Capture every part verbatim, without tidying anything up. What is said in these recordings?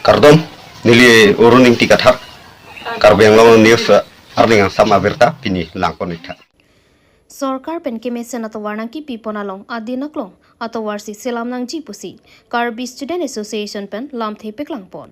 Kardom, neli Arun Ingti Kathar, Karbi Anglong News, eh, arni angsam abirta pini langpon-ik tha. Sorkar pen kemesen atovar nangkipipon along adin aklong atovarsi selam nangji pusi Karbi Student Association pen lamthe paklangpon.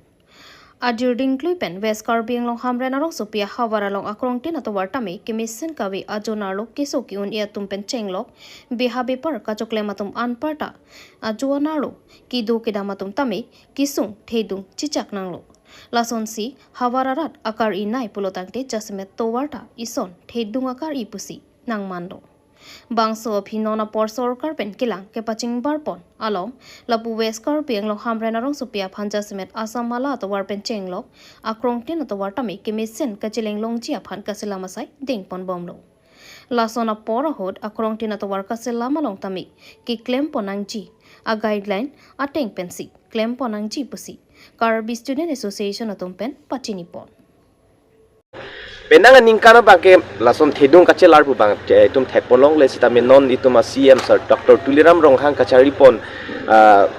Adir dingklui pen West Karbi Anglong Hamren arongsopi ahavar along akrongtin atovar tame kemesen kave ajonar lo keso ke-un-e atum pen chenglok beha bepar kachoklem atum anparta ajonar lo kedo kedam atum tame kesung thedung chechak nanglo. Lasonsi havar arat akar-i nai pulotangte jasemet tovar ta ison thedung akar-i pusi nangmanlo. Bangso aphi non apor sorkar pen kelang kepachingbarpon along lapu West Karbi Anglong Hamren arongsopi aphan jasemet Assam Mala atovar pen chenglok akrongtin atovar tame kemesen kacheleng longji aphan kaselam asai dengponbomlo. Lason apor ahut akrongtin atovar kaselam along tame keklempon nangji a guideline ateng pensi klempon nangji pusi Karbi Student Association atum pen pachinipon. Penang aningkan abangke lason thedung kachelar pu abang, eh, itum thekponlongle sitame non itum a C M sir Doctor Tuliram Ronghang kacharipon, ah,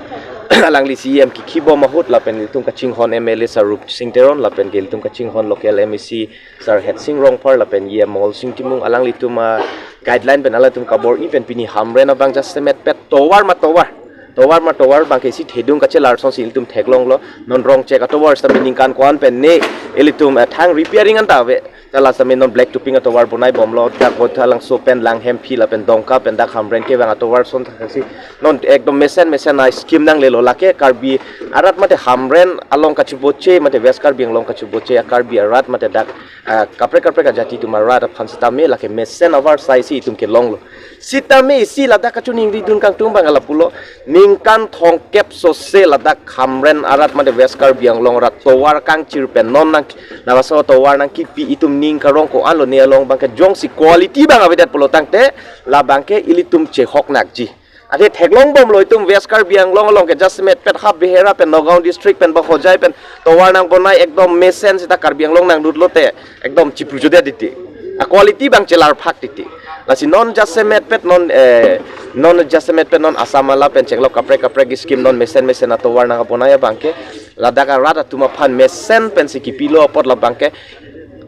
alangli C M kikhibom ahut lapen itum kachinghon M L A sir Rupsing Teron lapen ke itum kachinghon local M A C sir Hetsing Rongphar lapen E M Mongolsing Timung alanglitum a guideline pen alangtum kabor-i pen pini Hamren abang jasemet pet tovar ma tovar, tovar ma tovar abangke isi thedung kachelar asonsi ilitum theklonglo. Non Rongchek atovar sitame ningkan ko-an pen ne ilitum, eh, thang repairing anta ave. Ta la sitame non black topping atovar bonaibomlo, dak Bothalangso pen Langhemphi lapen Dongka pen dak Hamren kevang atovar ason thangsi non ekdom mesen mesen a scheme nanglelo. Lake Karbi arat mate Hamren along kachiboche mate West Karbi Anglong kachiboche a Karbi arat mate dak, ah, kaprek kaprek ajati atum arat aphan sitame lake mesen avarsai si itum kelonglo. Sitame isi ladak kachiningridun kangtung abang lapulo, ningkan thomkep sose ladak Hamren arat mate West Karbi Anglong arat tovar kangchir pen non nang, labangso tovar nangkipi itum ning karong ko-an lo, ne along abangke jongsi quality abang avedet pulotangte labangke ilitum chehok nakji. Athe theklongbomlo itum West Karbi Anglong along ke jasemet pet hap Behera pen Nagaon district pen ba Hojai pen tovar nangbonai ekdom mesen seta Karbi Anglong nanglut lote ekdom chiprujodet titi. A quality abang chelar phak titi. Lasi non jasemet pet non, eh, non jasemet pet non Assam Mala pen chenglok kaprek kaprek scheme non mesen mesen atovar nangbonai abangke ladak arat atum aphan mesen pensi kipilo apot labangke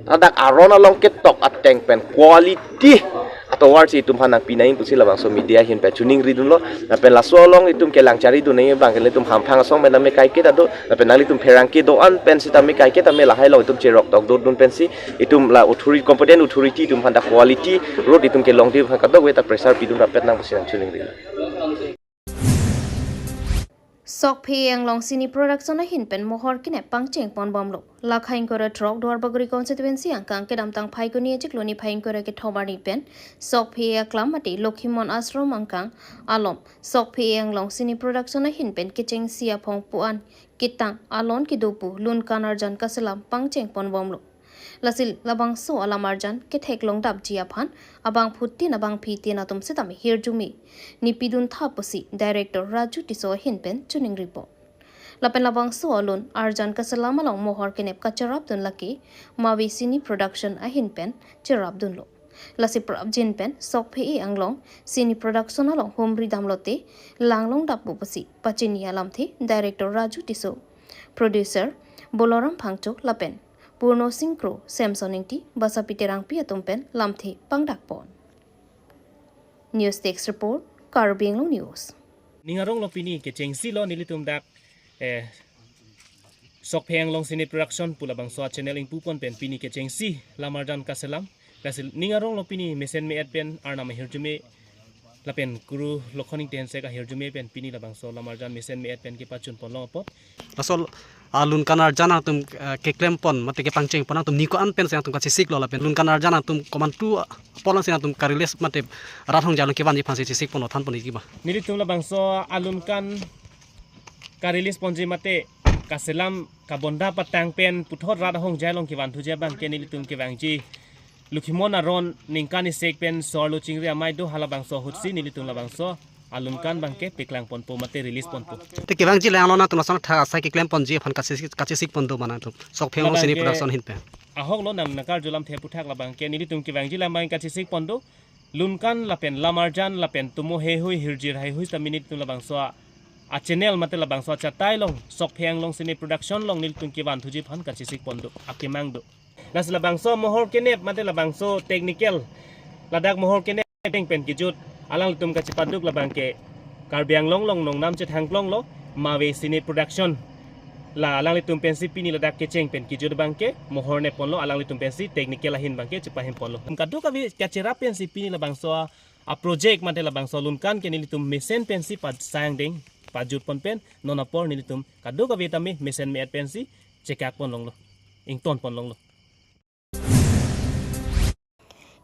ladak aron along ketok ateng pen quality atovarsi itum aphan nangpi nangji pusi labangso media ahin pen chiningridunlo. Lapen laso along itum kelang charidun nangji abangke ilitum Hamphang asong pen tame kaiketa do, lapen nanglitum pherangke do-an pen sitame kaiketa tame lahai along itum cherok tokdodun pensi itum la authority, competent authority atum aphan ta quality road itum kelongji aphan kadokave ta pressure pidun rapet nang pusi nangchiningrilo. Sokphe Anglong Cine Production ahin pen mohor kenep pangchengponbomlo. Lakha ingkoi ra throk Duarbagori constituency angkang kedamtang Phaikuni achiklo niphai ingkoi ra kethom arni pen Sokphe aklam mate Lokhimon Ashram angkang alom Sokphe Anglong Cine Production ahin pen kechengsi aphong pu-an ketang alon kedo pu lunkan arjan kaselam pangchengponbomlo. Lasi labangso alam arjan ketheklongdapji aphan abangphutin abangphitin atum sitame hirjume nipidun tha pusi Director Raju Tisso ahin pen chiningripon. Lapen labangso alun arjan kaselam along mohor kenep kacherapdun lake Mavi Cine Production ahin pen cherapdunlo. Lasi prapjin pen Sokphe Anglong Cine Production along humri damlote langlongdappo pusi pachini alamthe Director Raju Tisso, Producer Boloram Phangcho lapen Purno Sing Kro, Samson Ingti, Basapi Terangpi atum pen lamthe pangdakpon. News Desk Report, Karbi Anglong News. Ning aronglo pini kechengsi lo nelitum dak, eh, Sokphe Anglong Cine Production pu labangso a channel ingpupon pen pini kechengsi lam arjan kaselam. Kasil ning aronglo pini mesen me-et pen Arnam ahirjume lapen Guru Lokhon Ingti Hensek ahirjume pen pini labangso lam arjan mesen me-et pen kepachunponlong apot. Laso alun kan arjan atum, eh, keklempon mate kepangchengpon atum ni ko-an pensi atum kachesiklo lapen lun kan arjan atum komantu apotsi atum ka-release mate rat ahongjai along kevanji aphansi chesikponlo, thanpon-ikji ba. Nelitum labangso alun kan ka-release ponji mate kaselam kabonda patang pen puthot rat ahongjai along kevanthunji abangke nelitum kevangji Lokhimon aron ningkan isek pen so-arlo chingri amei do, halabangso ahutsi nelitum labangso alun kan abangke peklangponpo mate release ponpo. Te kevangji lang lo nangtum lason tha asai keklemponji aphan kachesik, kachesikpon do ma nangtum Sokphe Anglong Cine Labangke Production ahin pen? Ahok lo nang nakarjulamthe aputhak labangke nelitum kevangji lang abang kachesikpon do. Lun kan lapen lam arjan lapen tumo heihui hirjir heihui sitame nelitum labangso a a channel mate labangso achatai along, Sokphe Anglong Cine Production along nelitum kevan thuji aphan kachesik pon do, akemang do. Lasi labangso mohor kenep mate labangso technical, ladak mohor kenep kecheng pen kejut alanglitum kachepaduk labang ke Karbi Anglong along nongnam chethangklong lo, Mave Cine Production. La alanglitum pensi pini ladak kecheng pen kejut abang ke mohor nep ponlo, alanglitum pensi technical ahin abang ke chepahem ponlo. Kadokave kacherap pensi pini labangso a project mate labangso alunkan ke nelitum mesen pensi pasang deng, pajut pon pen non apor nelitum kadokave tame mesen me-et pensi chekak pon longlo, ington pon longlo.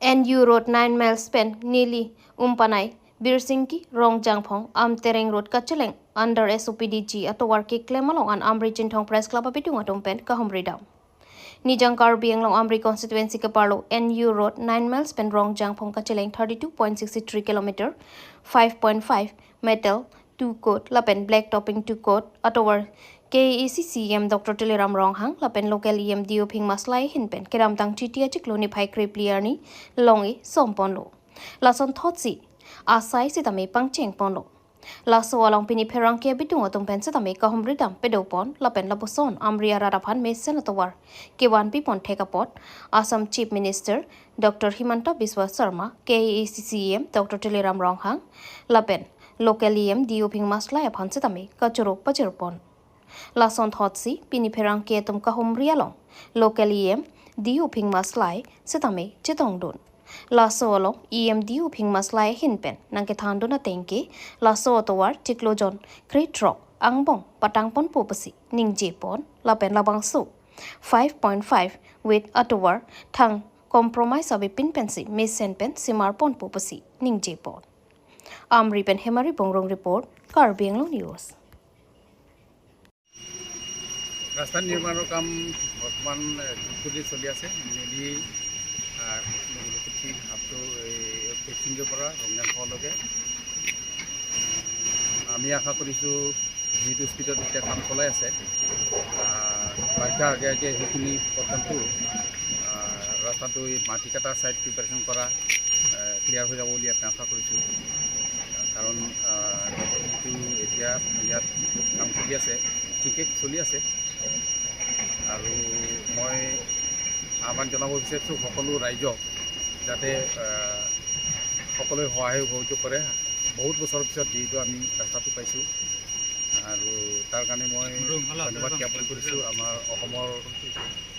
N U Road nine miles pen neli Umpanai, Birsingki, Rongjangphong, Amtereng Road kacheleng under S O P D G atovar keklem along an Amri Chinthong Press Club abidung atum pen kahumri dam. Nijang Karbi Anglong Amri constituency keparlo N U Road nine miles pen Rongjangphong kacheleng thirty two point six three kilometer, five point five meter, two coat lapen black topping two coat atovar K A A C C E M Doctor Tuliram Ronghang lapen local E M Diu Phingma Maslai ahin pen kedamtang Chiti achiklo niphai krepli arni longe som ponlo. Lason thotsi asai sitame pangcheng ponlo. Laso along pini pherangke abidung atum pen sitame kahumri dam pado pon lapen lapuson Amri arat aphan mesen atovar kevanpi pon thek apot Assam Chief Minister Doctor Himanta Biswa Sarma, K A A C C E M Doctor Tuliram Ronghang lapen local E M Diu Phingma Maslai aphan sitame kachoro pajir pon. Lason thotsi pini pherangke atum kahumri along local E M Diu Phingma Maslai sitame chetongdun. Laso along E M Diu Phingma Maslai ahin pen nangkethandun ateng ke laso atovar chiklo jon krethrok angbong patang ponpo pusi ningje pon lapen labangso five point five weight atovar thang compromise avepin pensi mesen pen simar ponpo pusi ningje pon. Amri pen Hemari Bongrung report, Karbi Anglong News. ৰাস্তা নিৰ্মাণৰ কাম বৰ্তমান, এ, দ্ৰুতগতিত চলি আছে। নেলি, আ, মংগলকুঠি up to এই পেচিংগৰ পৰা ৰংজাংফলৈকে। আমি আশা কৰিছোঁ যিটো স্পীডত এতিয়া কাম চলাই আছে, আ, বাৰিষাৰ আগে আগে সেইখিনি পৰ্যন্ত, আ, ৰাস্তাটো এই মাটি কটাৰ চাইড প্ৰিপেৰেশ্যন কৰা, আ, ক্লিয়াৰ হৈ যাব বুলি আমি আশা কৰিছোঁ। কাৰণ, আ, যিটো এতিয়া ইয়াত কাম চলি আছে, ঠিকে চলি আছে। আৰু মই আহ্বান জনাব বিচাৰিছোঁ সকলো ৰাইজক যাতে, আ, সকলোৱে সহায় সহযোগ কৰে। বহুত বছৰৰ পিছত যিহেতু আমি ৰাস্তাটো পাইছোঁ আৰু তাৰ কাৰণে মই ধন্যবাদ জ্ঞাপন কৰিছোঁ আমাৰ অসমৰ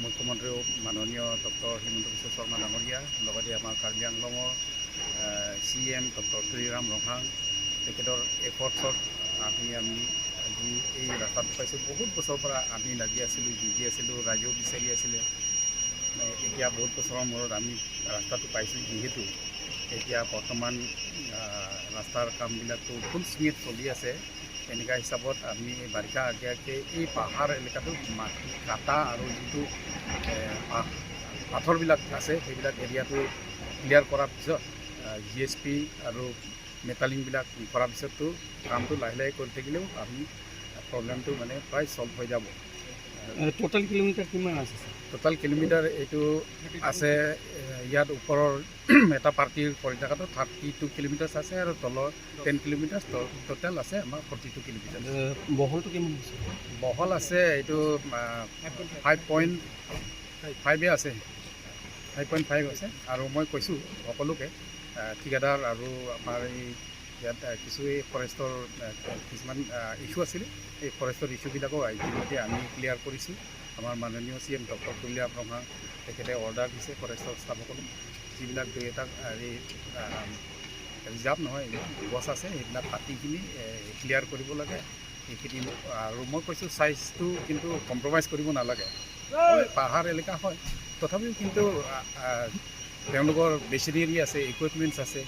মুখ্যমন্ত্ৰী মাননীয় ডক্টৰ হিমন্ত বিশ্ব শৰ্মা ডাঙৰীয়া, লগতে আমাৰ কাৰ্বি আংলঙৰ, আ, চি এম ডক্টৰ তুলিৰাম ৰংহাং, তেখেতৰ এফৰ্টছত আমি, আমি আজি এই ৰাস্তাটো পাইছোঁ। বহুত বছৰৰ পৰা আমি লাগি আছিলোঁ, যুঁজি আছিলোঁ, ৰাইজেও বিচাৰি আছিলে। এ, এতিয়া বহুত বছৰৰ মূৰত আমি ৰাস্তাটো পাইছোঁ যিহেতু এতিয়া বৰ্তমান, আ, ৰাস্তাৰ কামবিলাকতো ফুল স্পীডত চলি আছে। এনেকুৱা হিচাপত আমি এই বাৰিষা আগে আগে এই পাহাৰ এলেকাটো মাটি কাটা আৰু যিটো, এ, পা-, পাথৰবিলাক আছে সেইবিলাক এৰিয়াটো ক্লিয়াৰ কৰাৰ পিছত, আ, জি এছ পি আৰু মেটালিংবিলাক কৰাৰ পিছততো কামটো লাহে লাহে কৰি থাকিলেও আমি প্ৰব্লেমটো মানে প্ৰায় ছল্ভ হৈ যাব। এ, টোটেল কিলোমিটাৰ কিমান আছে, ছাৰ? টোটেল কিলোমিটাৰ এইটো আছে, এ, ইয়াত ওপৰৰ এটা পাৰ্টিৰ পৰি থকাটো থাৰ্টি টু কিলোমিটাৰ্ছ আছে আৰু তলৰ টেন কিলোমিটাৰ্ছ টো-, টোটেল আছে আমাৰ ফৰ্টি টু কিলোমিটাৰ্ছ। এ, বহলটো কিমান হৈছে? বহল আছে এইটো, আ, ফাইভ পইণ্ট ফাইভে আছে, ফাইভ পইণ্ট ফাইভ আছে। আৰু মই কৈছোঁ সকলোকে, আ, ঠিকাদাৰ আৰু আমাৰ এই ইয়াত, আ, কিছু এই ফৰেষ্টৰ, আ, কিছুমান, আ, ইছ্যু আছিলে, এই ফৰেষ্টৰ ইছ্যুবিলাকো ইতিমধ্যে আমি ক্লিয়াৰ কৰিছোঁ। আমাৰ মাননীয় চি এম ডক্টৰ তুলিৰাম ৰংহাং তেখেতে অৰ্ডাৰ দিছে ফৰেষ্টৰ ষ্টাফসকলক, যিবিলাক দুই এটা, আ, এই, আ, ৰিজাৰ্ভ নহয়, এইবিলাক গছ আছে, সেইবিলাক কাটিখিনি, এ, ক্লিয়াৰ কৰিব লাগে। এইখিনি, আৰু মই কৈছোঁ চাইজটো কিন্তু কম্প্ৰমাইজ কৰিব নালাগে। হয়, পাহাৰ এলেকা হয়, তথাপিও কিন্তু, আ, আ, তেওঁলোকৰ মেচিনেৰী আছে, ইকুইপমেণ্টছ আছে,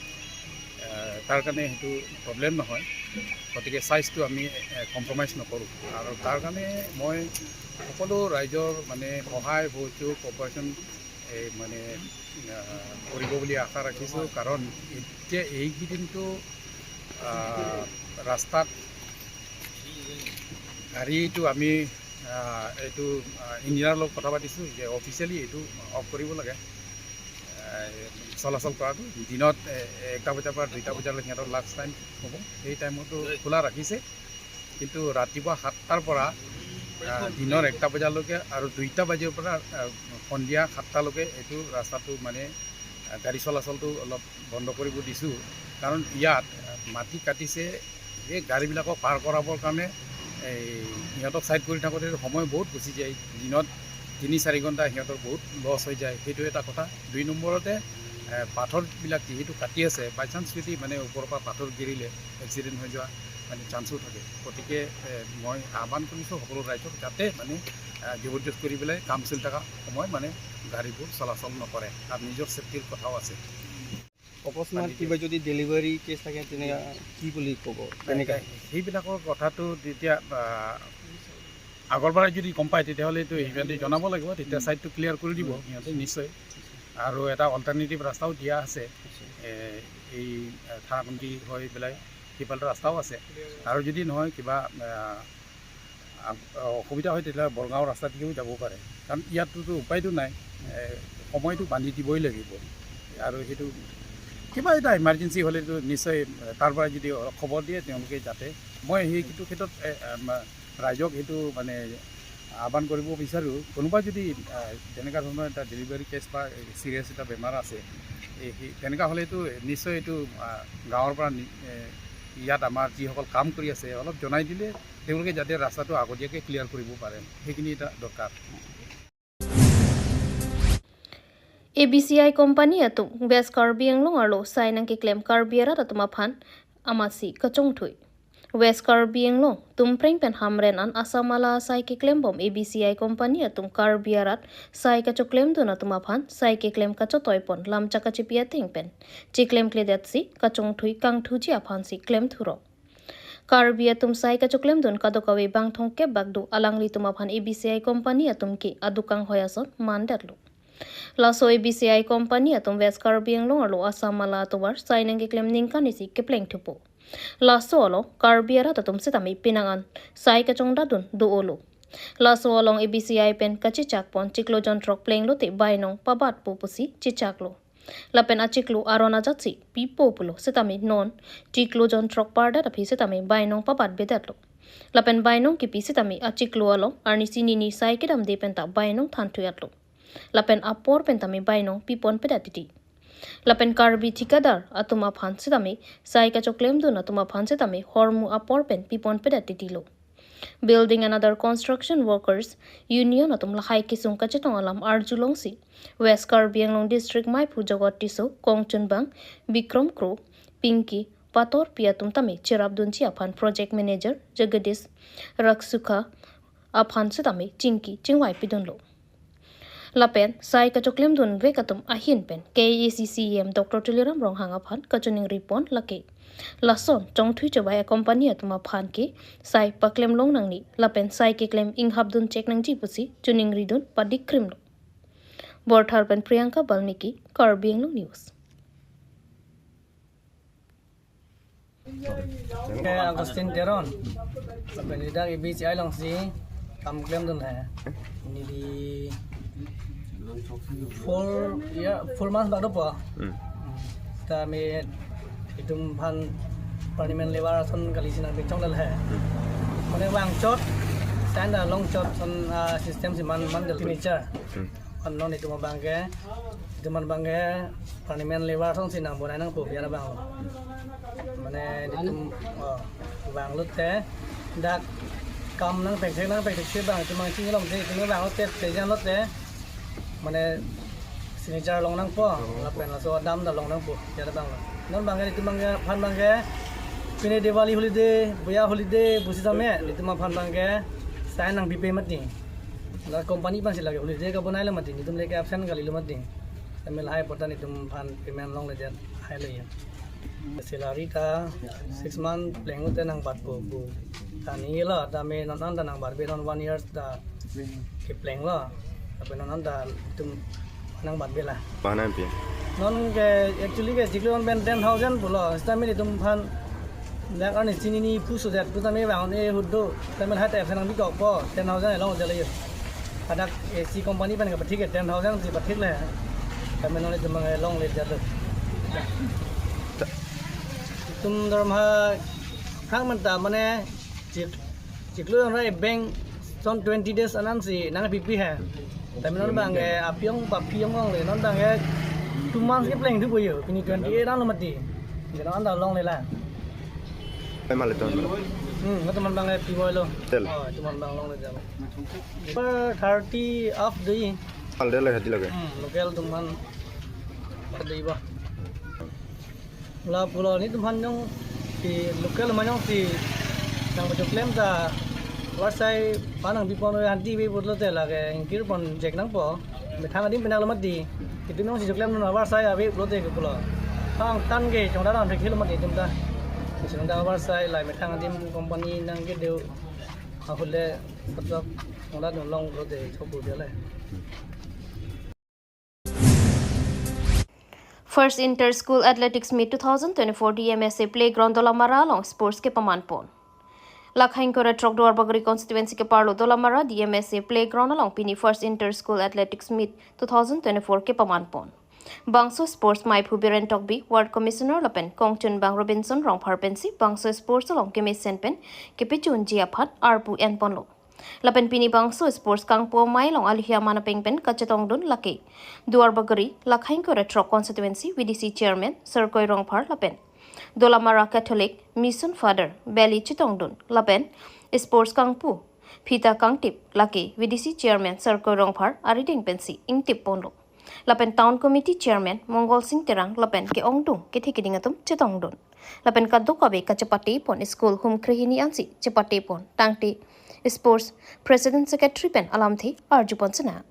আ, তাৰ কাৰণে সেইটো প্ৰব্লেম নহয়। গতিকে চাইজটো আমি, এ, কম্প্ৰমাইজ নকৰোঁ। আৰু তাৰ কাৰণে মই সকলো ৰাইজৰ মানে সহায়, সহযোগ, কপাৰেশ্যন এই মানে, আহ, কৰিব বুলি আশা ৰাখিছোঁ। কাৰণ এতিয়া এইকেইদিনতো, আহ, ৰাস্তাত গাড়ীটো আমি, আহ, এইটো, আহ, ইঞ্জিনিয়াৰৰ লগত কথা পাতিছোঁ যে অফিচিয়েলি এইটো অফ কৰিব লাগে, আহ, চলাচল কৰাটো। দিনত, এ, এটা বজাৰ পৰা দুটা বজালৈ সিহঁতৰ লাষ্ট টাইম হ'ব, সেই টাইমতো খোলা ৰাখিছে। কিন্তু ৰাতিপুৱা সাতটাৰ পৰা আহ, দিনৰ একটা বজালৈকে আৰু দুইটা বজাৰ পৰা আহ, সন্ধিয়া সাতটালৈকে এইটো ৰাস্তাটো মানে আহ, গাড়ী চলাচলটো অলপ বন্ধ কৰিব দিছোঁ। কাৰণ ইয়াত আহ, মাটি কাটিছে, এই গাড়ীবিলাকক পাৰ কৰাবৰ কাৰণে এই সিহঁতক চাইড কৰি থাকোঁতে সময় বহুত গুচি যায়। দিনত তিনি চাৰি ঘণ্টা সিহঁতৰ বহুত লছ হৈ যায়, সেইটো এটা কথা। দুই নম্বৰতে এ, পাথৰবিলাক যিহেতু কাটি আছে, বাই চান্স যদি মানে ওপৰৰ পৰা পাথৰ গিৰিলে এক্সিডেণ্ট হৈ যোৱা মানে চান্সো থাকে। গতিকে এ, মই আহ্বান কৰিছোঁ সকলো ৰাইজক যাতে মানে এ, জবৰদস্ত কৰি পেলাই কাম চলি থকা সময় মানে গাড়ীবোৰ চলাচল নকৰে, আৰু নিজৰ ছেফটিৰ কথাও আছে। অকস্মাত কিবা যদি ডেলিভাৰী কেছ থাকে, তেনেকা কি বুলি ক'ব? তেনেকা সেইবিলাকৰ কথাটো যেতিয়া আহ, আগৰ পৰাই যদি গম পায়, তেতিয়াহ'লে এইটো সিহঁতে জনাব লাগিব, তেতিয়া ছাইডটো ক্লিয়াৰ কৰি দিব সিহঁতে নিশ্চয়। আৰু এটা অল্টাৰনেটিভ ৰাস্তাও দিয়া আছে, এ, এই এ, থানাকুন্দি হৈ পেলাই সিফালে ৰাস্তাও আছে। আৰু যদি নহয় কিবা আহ, আ- অসুবিধা হয়, তেতিয়াহ'লে বৰগাঁও ৰাস্তাদিও যাব পাৰে, কাৰণ ইয়াততো উপায়তো নাই, এ, সময়টো বান্ধি দিবই লাগিব। আৰু সেইটো কিবা এটা ইমাৰ্জেঞ্চি হ'লেতো নিশ্চয় এ, তাৰ পৰা যদি অলপ খবৰ দিয়ে তেওঁলোকে, যাতে মই সেইটো ক্ষেত্ৰত এ, এ, মা- ৰাইজক সেইটো মানে আহ্বান কৰিব বিচাৰোঁ। কোনোবা যদি আহ, তেনেকুৱা ধৰণৰ এটা ডেলিভাৰী কেছ বা চিৰিয়াছ এটা বেমাৰ আছে, এই সেই- তেনেকুৱা হ'লেতো নিশ্চয় এইটো আহ, গাঁৱৰ পৰা নি- এ, ইয়াত আমাৰ যিসকল কাম কৰি আছে, অলপ জনাই দিলে তেওঁলোকে যাতে ৰাস্তাটো আগতীয়াকৈ ক্লিয়াৰ কৰিব পাৰে, সেইখিনি এটা দৰকাৰ। A B C I company atum West Karbi Anglong arlo sai nangkeklem Karbi arat atum aphan amatsi kachongthui. West Karbi Anglong Tumpreng pen Hamren an Assam ala sai keklembom A B C I company atum Karbi arat sai kachoklemdun atum aphan sai keklem kachotoipon lam chakachipi ateng pen chiklemkledetsi kachongthui kangthuji aphansi klemthurok. Karbi atum sai kachoklemdun kadokave bang thomkep bak do, alanglitum aphan A B C I company atum ke adukang hoi ason mandetlo. Laso A B C I company atum West Karbi Anglong arlo Assam ala atovar sai nangkeklem ningkan isi kepleng thupo. Laso along Karbi arat atum sitame penang an sai kachongdatdun do-olo. Laso along A B C I pen kachechakpon chiklo jon throk plenglote bainong pabatpo pusi chechaklo. Lapen achiklo aron ajatsi pipo pulo sitame non chiklo jon throk pardat aphi sitame bainong pabatbedetlo. Lapen bainong kipi sitame achiklo along arnisi nini sai kedamde penta bainong thanthu-etlo. Lapen apor pentame bainong piponpedet titi. Lapen Karbi thikadar atum aphan sitame sai kachoklemdun atum aphan sitame hormu apor pen piponpedet titilo. Building and other construction workers union atum lahai kesung kachetong alam arjulongsi West Karbi Anglong District maiphu Jagat Tisso, Kongchunbang Bikrom Kro, Pinky Patorpi atum tame cherapdunji aphan project manager Jagadish Raksukha aphan sitame chingki chingvaipidunlo. Lapen sai kachoklemdunvek atum ahin pen K A A C C E M Doctor Tuliram Ronghang aphan kachiningripon lake lason chongthui chobai a company atum aphan ke sai paklemlong nangne lapen sai keklem inghapdun chek nangji pusi chiningridun padikkrimlo. Borthar pen Priyanka Balmiki, Karbi Anglong News. Ke Augustine Teron. Lapen idak A B C I alongsi kam klemdun he. Neli four year, four months bak dopo. Hmm. Ta me itum aphan permanent labour ason kali si nangpinchongdel he. Hmm. Mane vangchot, stand along chot ason, ah, system si man, mandel furniture. Hmm. Anon itum abang ke, itum abang ke permanent labour asonsi nangbonai nangpo biar abang. Mane itum, oh, vanglote dak kam nangpekthek nangpekthek si abang itum abang chinglongte itum vanglote pejanlote mane signature long nangpo, lapen laso adam ta long nangpo biar abang. Non abang ke itum abang ke aphan abang ke pine Diwali holiday, Boya holiday pusi tame itum aphan abang ke sign nangpipe mati. La company aphansi lake holiday kabonai lo mati, netum lake absent kalilo mati. Tame lahai apot ta netum aphan payment longledet hailo ya. Salary ta six month plenglote nangbatpo pu. Ta neli lo, tame non anta nangbatbe, non one year ta keplenglo. Tapi non anta netum nangbatbe la. Mana pi? Non ke actually ke chiklo pen ten thousand pulo. Sitame netum aphan dak arnisi nini puso det pu tame vang-un-e ahut do. Tame lahai ta absent nangpikokpo, ten thousand along jalo yo. Hadak A C company pen kapathik ke ten thousand si pathik le. Tame non itum abang longledet lo. Itum dorma hak manta mane chik Chiklo yang rai bank son twenty days anansi nangpipi he. Tapi non bang ke apiong papiong ong le non bang ke two months ke pleng du boyo. Pini twenty eight an lo mati. Jadi non da long le la. Ema le ton. Hmm, ngat teman bang ke pi boy lo. Tel. Oh, teman bang long le jam. Per thirty off dei. Al de le hati lage. Hmm, local teman dei ba. La pulo ni teman jongsi local ma jongsi nangpachoklem ta avarsai pa nangpi pon ave, hanti ave pulote lake ingkir pon chek nangpo. Methang adim pen lo mati. Itum jongsi choklem non avarsai ave pulote ke pulo. Pang tan ke chongda non thek helo mati itum ta. Chongda avarsai la methang adim company nangkedeu ahule satrap chongda non long pulote chopu dia le. First Inter School Athletics Meet two thousand twenty-four D M S A Playground Dolamara along sports kepaman pon. Lakhai ingkoi ra throk Duarbagori constituency keparlo Dolamara D M S A Playground along pini First Inter School Athletics Meet two thousand twenty-four kepaman pon. Bangso sports maiphu Biren Tokbi, Ward Commissioner lapen Kongchunbang Robinson Rongphar pensi bangso sports along kemesen pen kepachunji aphan arpu en ponlo. Lapen pini bangso sports kangpu amei along aluhi aman apeng pen kachetongdun lake Duarbagori, Lakhai ingkoi ra throk constituency V D C chairman Sirkoi Rongphar lapen Dolamara Catholic Mission Father Beli chetongdun lapen sports kangpu phita kangtip lake V D C chairman Sirkoi Rongphar arideng pensi ingtip ponlo. Lapen town committee chairman Mongol Sing Terang lapen ke-ongdung kethe keding atum chetongdun. Lapen kadokave kachepate pon school hum krehini ansi chepate pon tangte sports president secretary pen alamthe arju pon sena.